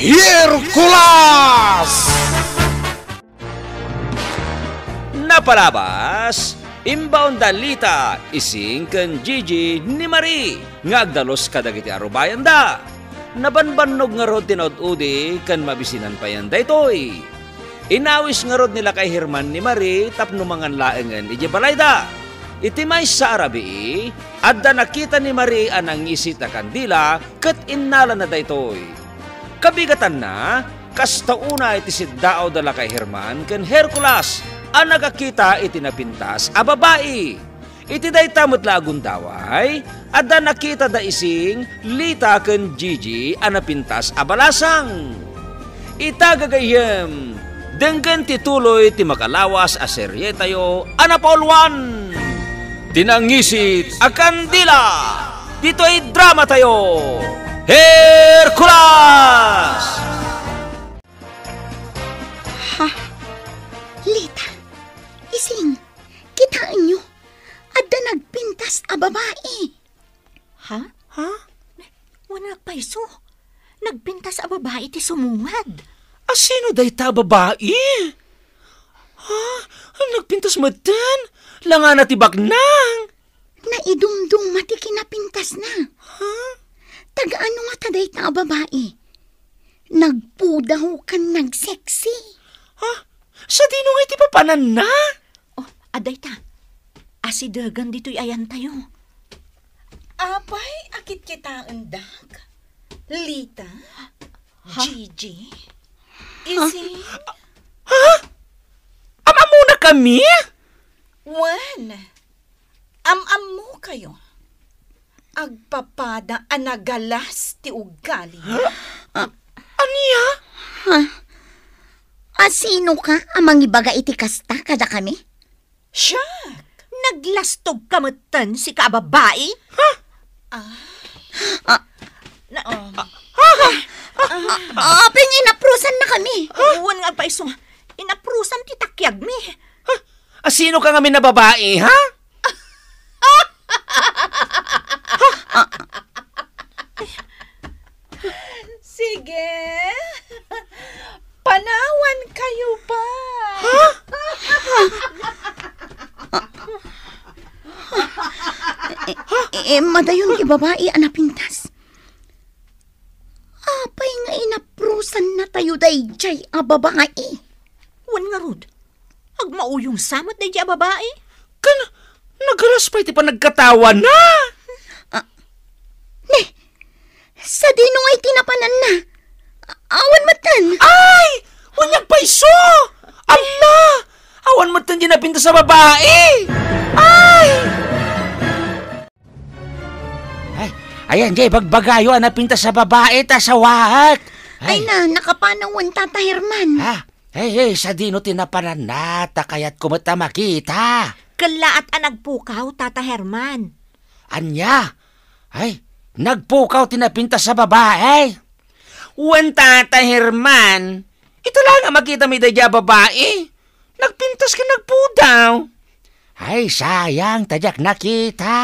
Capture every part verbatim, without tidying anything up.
Hercules! Napalabas, imbaon da Lita, Ising ken Gigi ni Marie nga agdalus kadagiti arubayanda. Nabanbannog ngarud ti naud-udi ken mabisinan payen daytoy. Inawis ngarud ni Lakay Herman ni Marie tapno mangan laengen idiay balayda. Iti maysa a rabii, adda nakita ni Marie a nangisit a kandila ket innalana daytoy. Kabigatanna, kasta unay ti siddaaw da Lakay Herman ken Hercules a nagakita iti napintas a babai. Iti dayta met la a gundaway, adda nakitada Ising, Lita ken Gigi a napintas a balasang. Ita gagayyem, denggen ti tuloy ti makalawas a serietayo a napauluan, Ti Nangisit a Kandila. Ditoy dramatayo, Hercules! Ha? Lita, Ising, kitaenyo, adda nagpintas a babai. Ha? Ha? Wen, agpayso. Nagpintas a babai ti sumungad. A sino dayta a babai? Ha? Nagpintas metten? Langana ti baknang? Naidumduma ti kinapintasna. Ha? Taga-ano ngata dayta a babai? Nagpudaw ken nagseksi. Ha? Sadino nga iti papananna? Oh, adda ita. Asidegen ditoy ayantayo. Apay a kitkitaendak? Lita? Ha? Gigi? Ising? Ha? Am-ammona kami? Wen, am-ammokayo. Agpapada a nagalas ti ugali. Ah, ania? Ha? A sinoka a mangibaga iti kasta kadakami? Siak! Naglastogka metten, sika a babai? Ha? Ah. Ah. Na- Ah. Ah, apay nga inaprusannakami? Wen nga agpayso, inaprusan ti takiagmi. Ha? A sinoka ngamin a babai, ha? Sige. Panawankayo pa. Ha? Eh, eh, madayon ti babai a napintas. Apay nga inaprusannatayo daydiay a babai? Wen ngarud, agmauyongsa met daydiay a babai? Ken, nagalas pay ti panagkatawana. Ah, ne, sadino nga iti napananna? Awan metten. Ay! Wen, agpayso! Ala! Awan metten diay napintas a babai! Ay! Ay, ayan, diay bagbagayo a napintas a babai ta sawaek. Ay, na, nakapanaw wen, Tata Herman. Ha? Hey, hey, sadino ti napananna, ta kayatko met a makita. Kellaat a nagpukaw, Tata Herman. Ania? Ay, nagpukaw ti napintas a babai. Wen, Tata Herman, ita laeng a makitam daydiay a babai. Nagpintas ken nagpudaw. Ay, sayang ta diak nakita.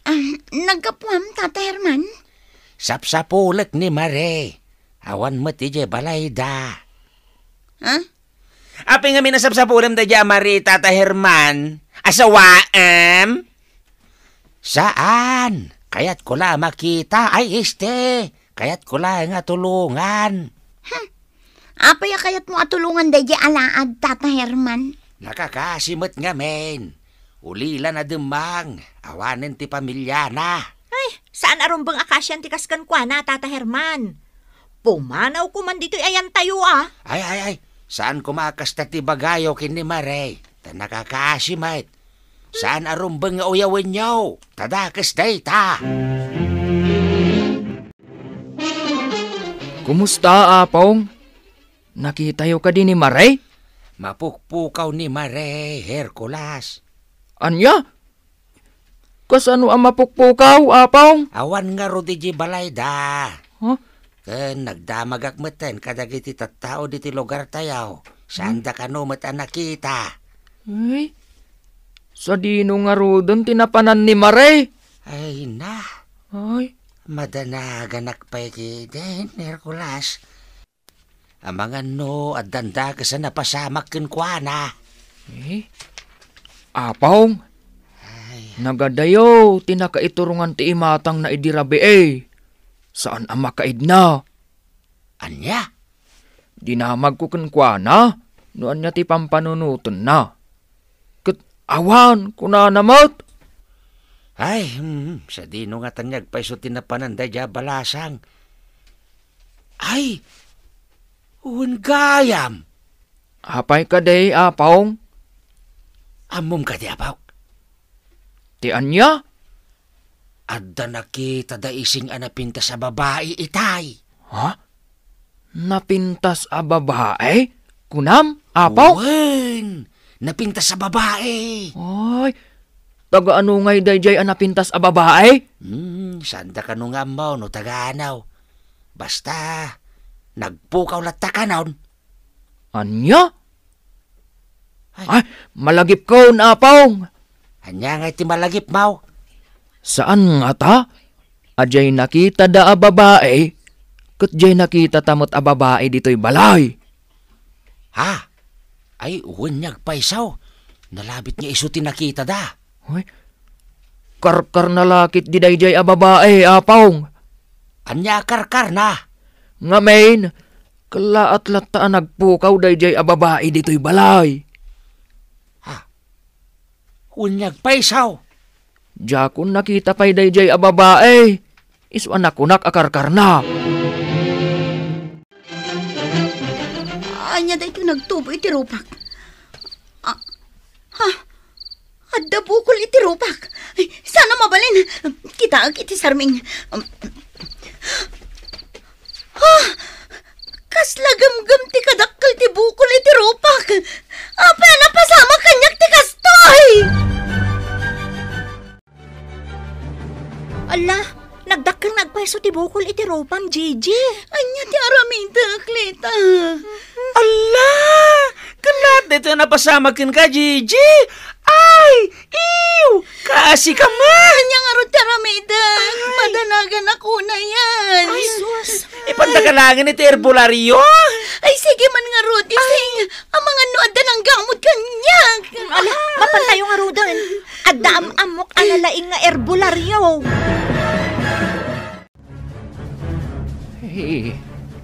Ah, naggapuam, Tata Herman? Sapsapulek ni Mare. Awan met idiay balayda. Ha? Apay ngamin a sapsapulem daydiay a Mare, Tata Herman? Asawaem? Saan. Kayatko la a makita. Ay, este. Kayatko laeng a tulongan. Hmm. Apay a kayatmo a tulongan daydiay alaad, Tata Herman? Nakakasi met ngamin. Ulila na demmang, awanen ti pamiliana. Ay, saan a rumbeng a kasian ti kas kenkuana, Tata Herman. Pumanawko man ditoy ayantayo, a. Ay, ay, ay, saan koma a kasta ti bagayo ken ni Mare, ta nakakasi met. Saan a rumbeng nga uyawenyo, ta dakes dayta. Kumusta, Apong? Nakitayo kadi ni Mare? Mapukpukaw ni Mare, Hercules. Ania? Kasano a mapukpukaw, Apong? Awan ngarud idiay balayda. Huh? Ken nagdamagak metten kadagiti tattao ditoy lugartayo. Saanda kano met a nakita. Ay, sadino ngaruden ti napanan ni Mare? Ay na. Ay. Madanaganak pay ketdin, Hercules. Amangan no addan dakes a napasamak kenkuana. Eh? Apong, ay, nagadayo ti nakaiturongan ti imatangna idi rabii. Saan a makaidna. Ania? Dinamagko kenkuana no ania ti pampanunotenna. Ket awan, kunana met. Ay, hmm, sadino ngata nga agpayso ti napanan daydiay a balasang? Ay, wen gayam. Apay kadi, Apong? Ammom kadi, Apok? Ti ania? Adda nakitada ising a napintas a babai itay. Ha? Napintas a babai? Kunam, Apo? Wen, napintas a babai. Ay, taga ano ngay daydiay a napintas a babai? Hmm, saanda kano nga ammo no taga ano. Basta, nagpukaw latta kanon. Ania? Ay. Ay, malagipkon, Apong. Ania nga iti malagipmaw? Saan ngata? Adiay nakitada a babai, ket diay nakitata met a babai ditoy balay. Ha? Ay, wen nga agpayso. Nalabit nga isu ti nakitada. Ay, karkarna la ketdi daydiay a babai, Apong. Ania a karkarna? Ngamin, kellaat latta a nagpukaw daydiay a babai ditoy balay. Ha? Wen nga agpayso. Diakon nakita pay daydiay a babai. Isu a nakunak a karkarna. Ania daytoy nagtubo iti rupak? Ah, ha? Adda bukol iti rupak. Ay, saan a mabalin? Kitaek iti sarming. Ah, kasla gemgem ti kadakkel ti bukol iti rupak. Apay a napasamak kaniak ti kastoy? Alla, nagdakkel nga agpayso ti bukol iti rupam, Gigi. Ania ti aramidek, Lita? Alla! Ket napasamak kenka, Gigi? Ay! Iw! Kaasi ka man! Ania ngarud ti aramidek? Ay. Madanaganak unayen. Ay, sus. Ipanta ka laeng iti herbolario? Ay, sige man ngarud, ising. Amangan no adda nanggamot kaniak. Ala, mapantayo ngaruden. Adda am-ammok a nalaing nga herbolario. Eh,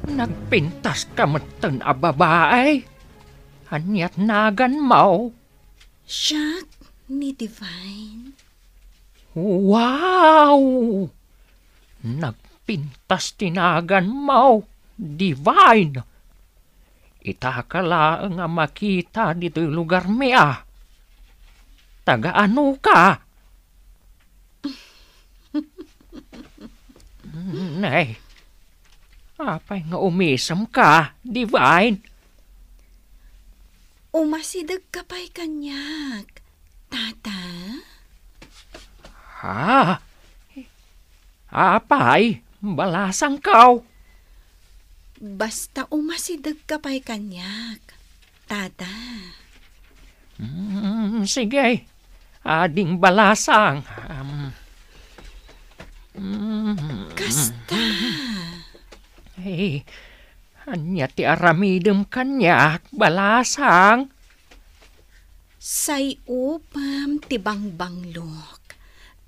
nagpintas ka metten a babai. Aniat naganmo? Siak ni Divine. Wow! Nagpintas ti naganmo, Divine. Itaka laeng a makita ditoy lugarmi a. Taga ano ka? Nay, apay nga umisem ka, Divine? Umasideg ka pay kaniak, Tata? Ha? Apay, balasangko? Basta umasideg ka pay kaniak, Tata. Mm, sige. Ading balasang. Um, mm. Kasta. Eh, ania ti aramidem kaniak, balasang? Say upem ti bangbanglok,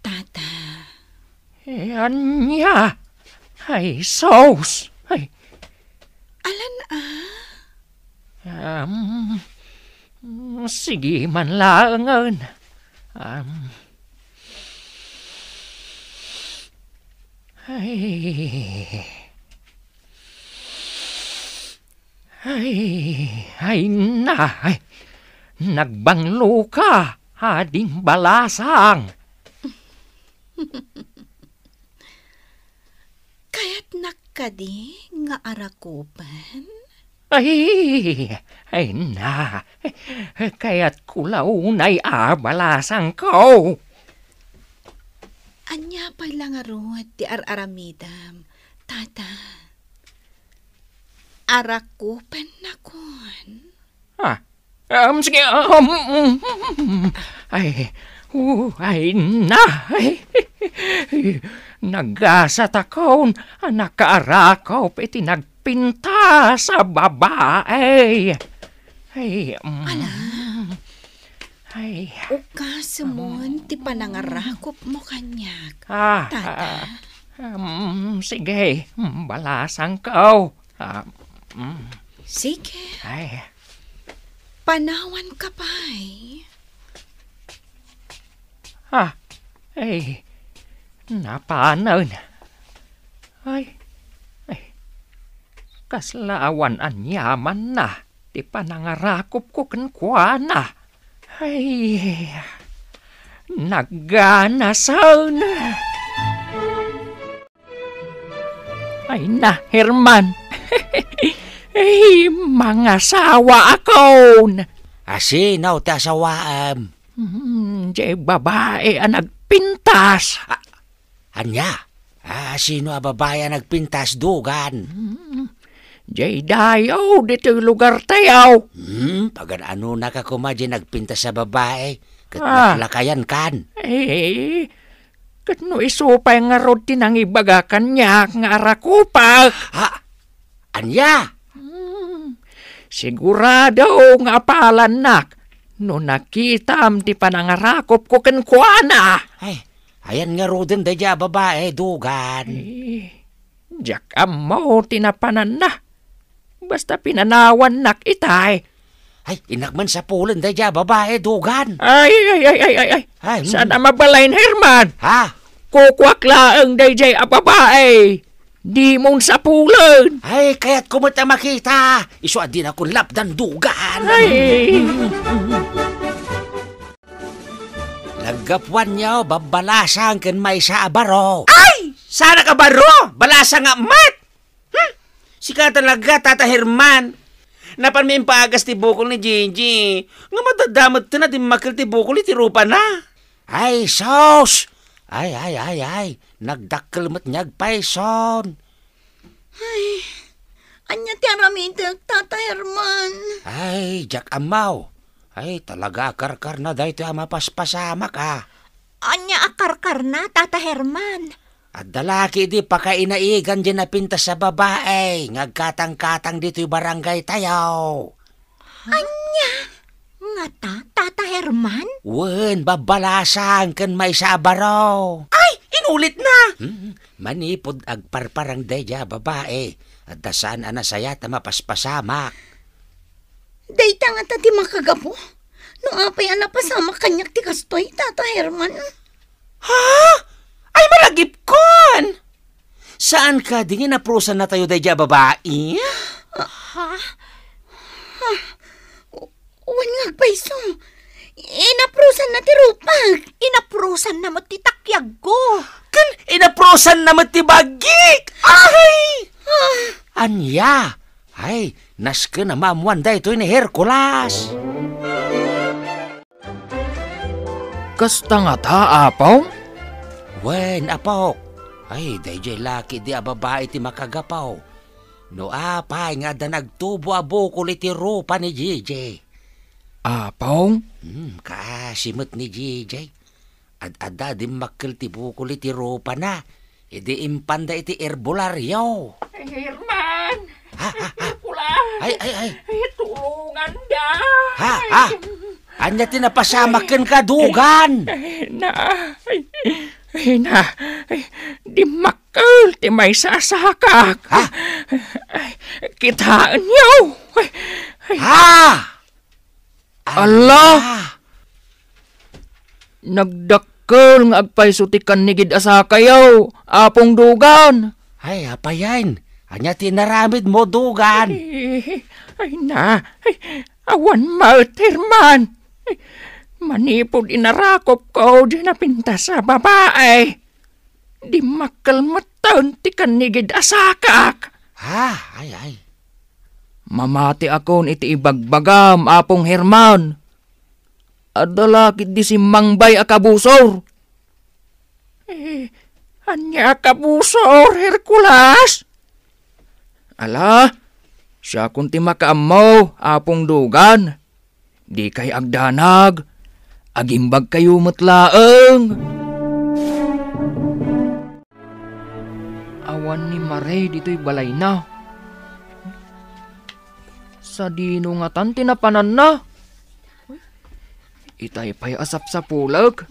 Tata. Eh, ania? Ay, sus! Ay. Alan a? Um, sige man laengen. Um, ay. Ay, ay na, ay. Nagbanglo ka, ading balasang. Kayatnak kadi nga arakupen? Ay, ay na. Kayatko la unay a balasangko. Ania pay la ngarud ti ar-aramidem, Tata? Arakupennakon. Ah, um, sige, um, um, um, ay, uh, ay na, ay, nagasatakon a nakaarakup iti nag- nagpintas a babae. Ay, mm. Ala? Ay. Ukasemon ti panangarakopmo kaniak, Ah, tata. ah, um, sige, balasangko. Ah, mm. Sige. Ay. Panawanka pay. Ah, ay, napanen. Ay, ay, kasla awan aniamanna ti panangarakopko kenkuana. Ay, nagganasen. Ay na, Herman. Ay, mangasawaakon. A, sino ti asawaem? Hmm, diay babae a nagpintas. A, ania? A, sino a babae a nagpintas, Dugan? Hmm, diay dayaw ditoy lugartayo. Hmm, pagan-anonaka koma diay nagpintas a babae? Ket Ah. laklakayankan. Eh, Ket no isu pay ngarud ti nangibaga kaniak nga arakopak. Ha? Ania? Hmm, sigurado nga apalannak no nakitam ti panangarakopko kenkuana. Ay, ayan ngaruden daydiay a babae, Dugan. Eh, diak ammo ti napananna. Basta pinanawannak itay. Ay, innak man sapulen daydiay a babae, Dugan. Ay, ay, ay, ay, ay, ay. Ay, mm. Saan a mabalin, Herman? Ha? Kukuak laeng daydiay a babae. Dimon sapulen. Ay, kayatko met a makita. Isu a dinakon lapdan, Dugan. Ay. Naggapuanyo, babbalasang ken maysa a baro. Ay! Saanak a baro? Balasangak met! Hmm? Sika talaga, Tata Herman. Napanmi impaagas ti bukol ni Gigi. Nga madadamet ti na dimmakkel ti bukol iti rupana. Ay, sus! Ay, ay, ay, ay. Nagdakkel met ni agpayson. Ay, ania ti aramidek, Tata Herman? Ay, diak ammo. Ay, talaga a karkarna daytoy a mapaspasamak, a. Ania a karkarna, Tata Herman? Adda la ketdi pakainaigan diay napintas a babae nga agkatangkatang ditoy barangaytayo. Ania? Ngata, Tata Herman? Wen, babbalasang ken maysa a baro. Ay, inulitna! Hmm, manipud agparparang daydiay a babae, adda saan a nasayaat a mapaspasamak. Dayta ngata ti makagapu? No apay a napasamak kaniak ti kastoy, Tata Herman? Ha? Ay, malagipkon! Saan kadi nga inaprusannatayo daydiay a babai? Ha? Ha? Wen nga agpayso. Inaprusanna ti rupak. Inaprusanna met ti takiagko. Ken inaprusanna met ti bagik. Ay! Ah. Ania? Ay, nasken a maammoan daytoy ni Hercules. Kasta ngata, Apong? Wen, apok. Ay, daydiay la ketdi a babai ti makagapu. No apay nga adda nagtubo a bukol iti rupa ni Gigi. Apong? Hmm, kaasi met ni Gigi. Ad-adda dimmakkel ti bukol iti rupana. Idi impanda iti erbolario. Ay, Herman! Ha, ha, ha? Hercules! Ay, ay, ay. Ay, tulonganda! Ha, ha? Ania ti napasamak kenka, Dugan? Ay, na, ay, ay, na, ay, dimmakkel ti maysa a sakak. Ha? Ay, kitaenyo. Ay, ay. Ha? Ala! Ala! Nagdakkel nga agpayso ti kannigid a sakayo, Apong Dugan. Ay, apayen, ania ti inaramidmo, Dugan? Ay, ay na, ay, awan met, Herman. Ay, manipud inarakopko diay napintas a babai. Dimmakkel metten ti kannigid a sakak. Ah, ay, ay. Mamatiakon iti ibagbagam, Apong Herman. Adda la ketdi simmangbay a kabusor. Eh, ania a kabusor, Hercules? Ala, siakon ti makaammo, Apong Dugan. Dikay agdanag, agimbagkayo met laeng. Awan ni Mare ditoy balayna. Sadino ngatan ti napananna? Itay pay a sapsapulek.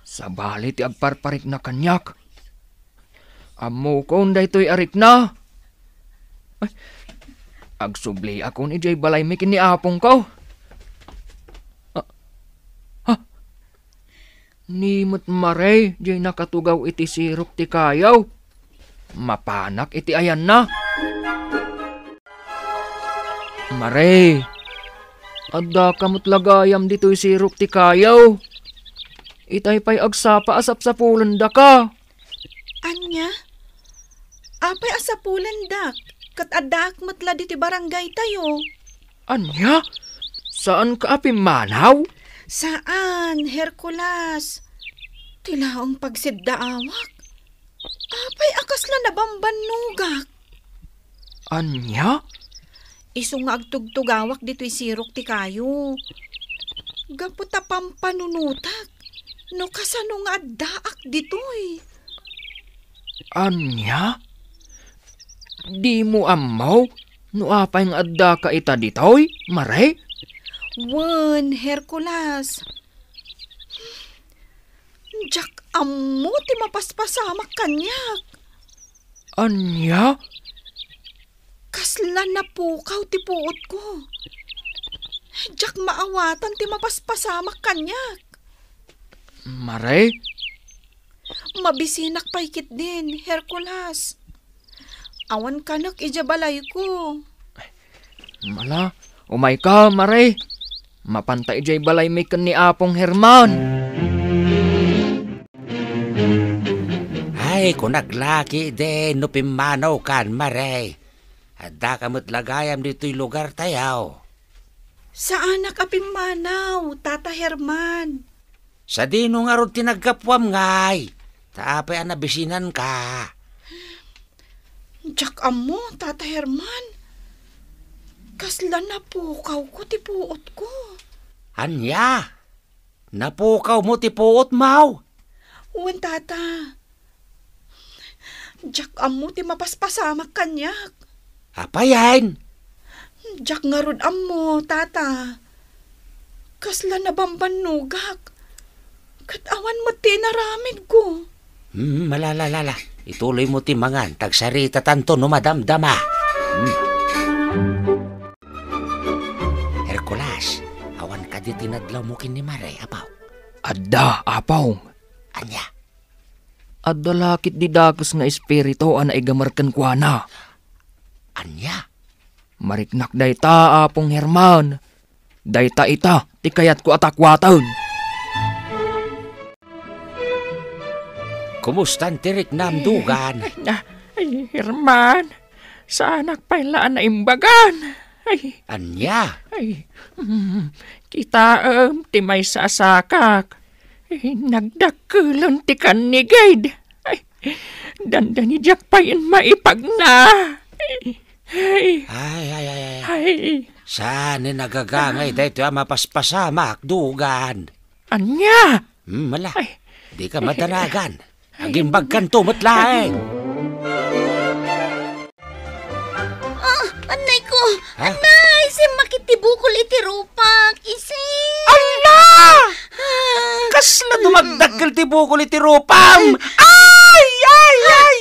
Sabali ti agparparikna kaniak. Ammokon daytoy a rikna. Ay, agsubliakon idiay balaymi ken ni apongko. Ah, ha? Ni met Mare, diay nakatugaw iti sirok ti kayo. Mapanak iti ayanna. Mare, addaka met la gayam ditoy sirok ti kayo. Itay pay agsapa a sapsapulendaka. Ania? Apay a sapulendak? Ket addaak met la ditoy barangay tayo. Ania? Saanka a pimmanaw? Saan, Hercules. Ti laeng pagsiddaawak. Apay a kasla nabambannogak? Ania? Isu nga agtugtugawak ditoy sirok ti kayo. Gapu ta pampanunotak no kasano nga addaak ditoy. Ania? Dimo ammo no apay nga addaka ita ditoy, Mare? Wen, Hercules. Diak ammo ti mapaspasamak kaniak. Ania? Kasla napukaw ti puotko. Diak maawatan ti mapaspasamak kaniak. Mare? Mabisinak pay ketdin, Hercules. Awan kanek idiay balayko. Ala, umayka, Mare. Mapanta idiay balaymi ken ni Apong Herman. Ay, kunak la ketdin no pimmanawkan, Mare. Addaka met la gayam ditoy lugartayo. Saanak a pimmanaw, Tata Herman. Sadino ngarud ti naggapuam ngay? Ta apay a nabisinanka? Diak ammo, Tata Herman. Kasla napukawko ti puotko. Ania? Napukawmo ti puotmo? Wen, Tata. Diak ammo ti mapaspasamak kaniak. Apayen? Diak ngarud ammo, Tata. Kasla nabambannogak. Ket awan met ti inaramidko. Hmm, ala, ala, ala. Ituloymo ti mangan, ta agsaritatanto no madamdama. Hmm. Hercules, awan kadi ti nadlawmo ken ni Mare, apo? Adda, Apong. Ania? Adda la ketdi dakes nga espiritu a naigamer kenkuana. Ania? Mariknak dayta, Apong Herman. Dayta ita ti kayatko a takuaten. Kumustan ti riknam, Dugan? Ay, na, ay, Herman. Saanak pay la a naimbagan. Ay. Ania? Ay, mm, kitaem ti maysa a sakak. Ay, nagdakkelen ti kannigid. Ay, dandani diak pay maipagna. Ay. Ay, ay, ay, ay. Ay. Saan ni nagagangay daytoy a mapaspasamak, Dugan? Ania? Hmm, ala. Ay. Dika madanagan. Agimbagkanto met laeng. Ah, annay ko. Ha? Annay, simmakit ti bukol iti rupak. Ising. Ala! Ah. Kasla dumagdakkel ti bukol iti rupam. Ay, ay, ay!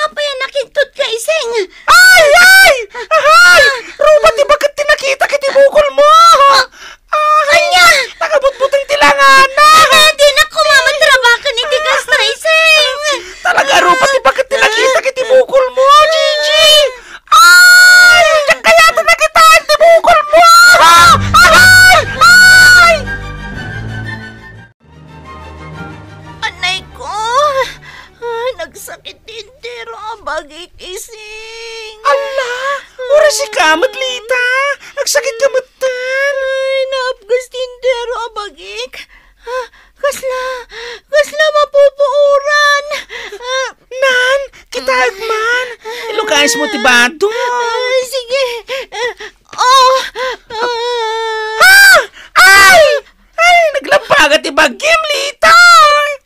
Apay a nakigtot ka, Ising? Ay, ay! Ay! Rupa ti baket ti nakitak iti bukolmo! Ay! Ania? Nakabutbuteng ti langana! Ay, dinak koma matrabaken iti kasta, Ising! Talaga, rupa ti baket ti nakitak iti bukolmo, Gigi! Ay! Diak kayat a nakitaan ti bukolmo! Ay! Ay! Anay ko! Ah, nagsakit ti entero a bagik, Ising. Ala! Urasika met, Lita! Agsakit ka metten! Ay, naapgas ti entero a bagik. Ah, kasla, kasla mapupuoran. Ah. Nan, kitaek man. Ilukayasmo ti bato. Ah, sige. Ah, oh. Ah! Ay! Ay, naglabaga ti bagim, Lita!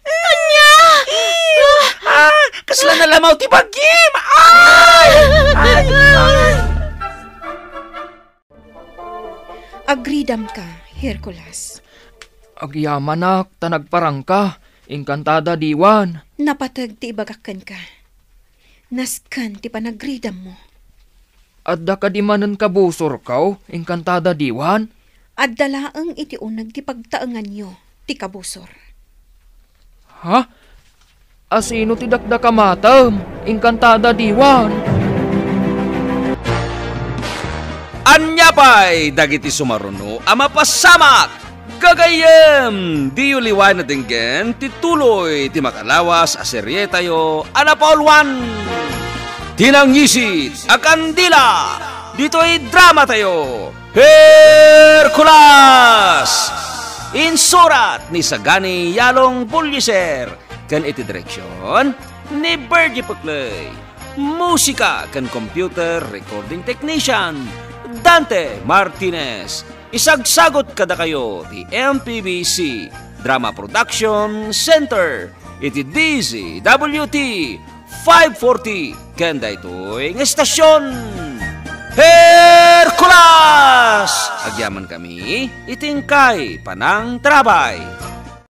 Ania? Eh, ah, kasla nalamaw ti bagim! Ay! Ay! Agridamka, Hercules. Agyamanak ta nagparangka, inkantada diwan. Napateg ti ibagak kenka. Nasken ti panagridammo. Adda kadi manen kabusorko, inkantada diwan? Adda laeng iti uneg ti pagtaenganyo ti kabusor. Ha? Asino ti dakdakamatem, inkantada diwan? Ania pay dagiti sumaruno a mapasamak? Gagayyem, diyo liwayan a denggen ti tuloy ti makalawas a serietayo a napauluan. Ti nangisit a kandila ditoy dramatayo, Hercules! Insurat ni Sagani Yalong Bulliser ken iti direksyon ni Virgie Puclay. Musika ken computer recording technician, Dante Martinez. Isagsagot kadakayo ti M P B C Drama Production Center iti D Z W T five forty ken daytoy nga estasyon. Hercules! Agyamankami iti inkay panangtarabay.